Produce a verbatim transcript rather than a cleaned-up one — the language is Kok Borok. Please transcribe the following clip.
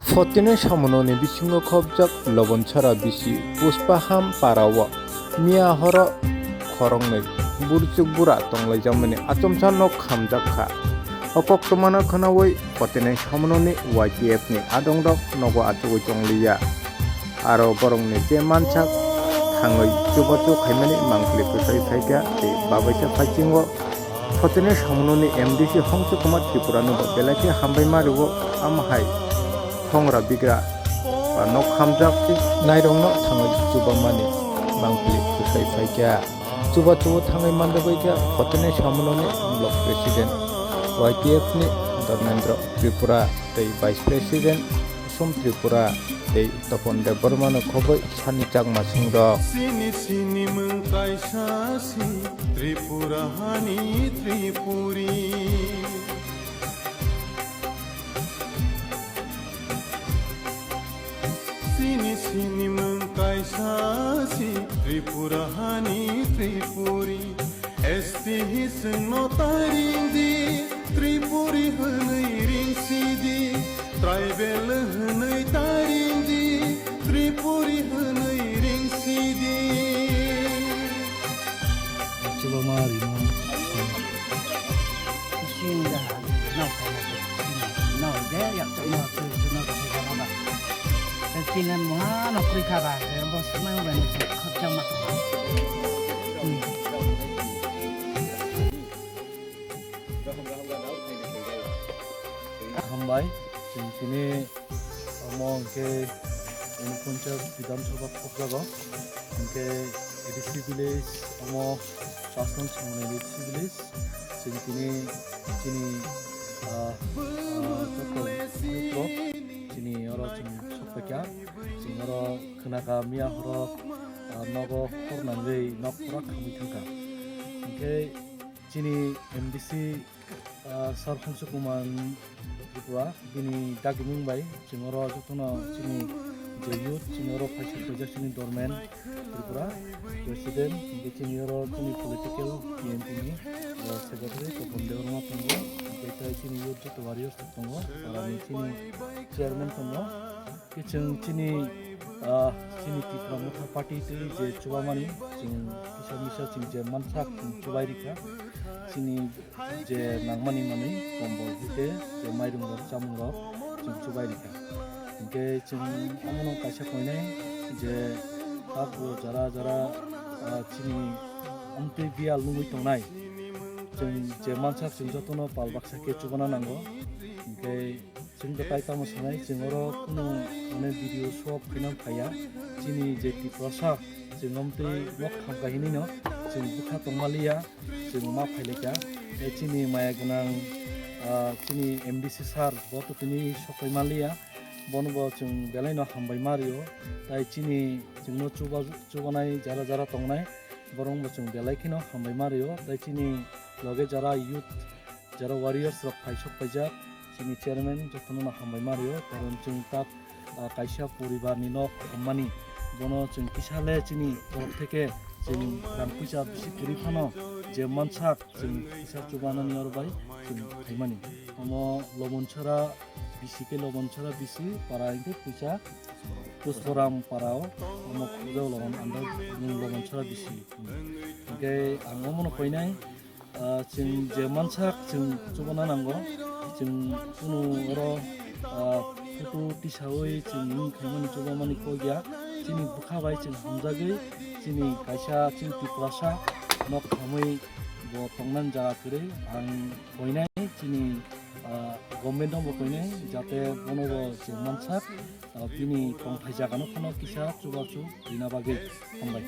Photini samunoni bisingo khobjak Lobonchara bisi Puspaham parao miya horo khoroknwi burchuk bura tonglaijamani achomsa nok khamjak kha. O koktwmano khwnawi photini samunoni Y T F ni adongrok nogo achugwi tongliya. Aro borokni je mansak thangwi chubachu khaimani mangpili kwchai phaikha tei babaisa phaisingo Photini samunoni M D C Hongsu Kumar Tripura no bo belai khe hambai ma rwo, amo hai thongra bigra ba nok hamjak nairokno thangwi chubamani mangpili kwchai phaikha. Chubachu thangwi mandabaikha photini samunoni block president Y T F ni Dharmendra Tripura tei vice president Som Tripura tei Topon Debbarmano khoboi sani chakma swngrok. Sini sini mwng kaisa si Tripura hani Tripuri. Sini sini mwng kaisa si Tripura hani Tripuri. S T hiswngno taring di, Tripuri hwnwi ring si di, tribal hwnwi taring di, Tripuri hwnwi ring si di. Chubama rino. Sing da, nao kaya, nao de yak chama tu tu nao kaya ba. Singan muha no kri kha ba, bos mai ba ni khap chang ma. Hmm. Hambai, chwng tini omo hwnkhe Unophanchayat Bidhan Sabha khopjago, hwnkhe A D C village, omo Chasnong Chongmani A D C village, chwng tini chini, ah, ah, joto nukro chini oro chwng sokphaikha, chwng oro khwnakha miya horo, ah, nogo hor nangwi nok pura khamwi thangkha, hwnkhe chini M D C, ah, Sir Hongsu Kumar Tripura, bini dagimung bai chwng oro jotono chini je youth, chini oro phaisa phaijak chini Dormen Tripura, President, hingke chini oro chini political P N P ni, ah, Secretary, Topon Debbarma tongo, hingke tai chini youth joto warriors tongo, para ni chini chairman tongo. Khe chwng chini, ah, chini Tipra Motha Party twi je chubamani, chwng kisa misa chwng je mansak chwng chubai rikha. Chini je nangmani manwi kombol hwnkhe je mairung rok, chamung rok chwng chubai rikha. Hwnkhe chwng omono kaisa koinai je tabuk jara jara, ah, chini amtwi biyal nungwi tongnai. Chwng je mansak chwng jotono pal baksa khe chubana nango. Hwnkhe Chwng khe tai tamo sanai, chwng oro kunu mane video show khaina phaiya. Chini je Tiprasa, chwng omtwi nok khamkha hinwi no chwng bwkha tongma liya, chwng ma phailaikha. Tei chini maya gwnang, ah, chini M D C sir, bo to tini sokai ma liya. Bono bo chwng belai no hambai ma rio. Tai chini chwngno chuba-, chubanai jara jara tongnai, borok bo chwng belai kheno hambai ma rio. Tai chini loge jara youth, jara warriors rok phai sok paijak, chini chairman jotono no hambai ma rio, karon chwng tak, ah, kaisa poribar ni nok khammani, bono chwng kisa le chini borok theke chwng rang puisa bisi kwrwi phano je mansak chwng kisa chubanani oro bai chwng khaimani. Omo Lobonchara bisi khe Lobonchara bisi para hingke puisa Pusporam para o, omo khujao Lobon andal Lobonchara bisi. Hingke ang omono koinai, Ah, chwng je mansak chwng chubana nango, chwng kunu oro, ah, photo tisaui chwng mung khaimani chubamani kok ya, chini bwkha bai chwng hamjagwi chini kaisa chini Tiprasa nok khamwi bo tongnani jaga kwrwi ang koinai chini, ah, government no bo koinai jate bono bo chwng mansak, ah, bini tongthai jaga no phano kisa chubachu rina bagwi hambai.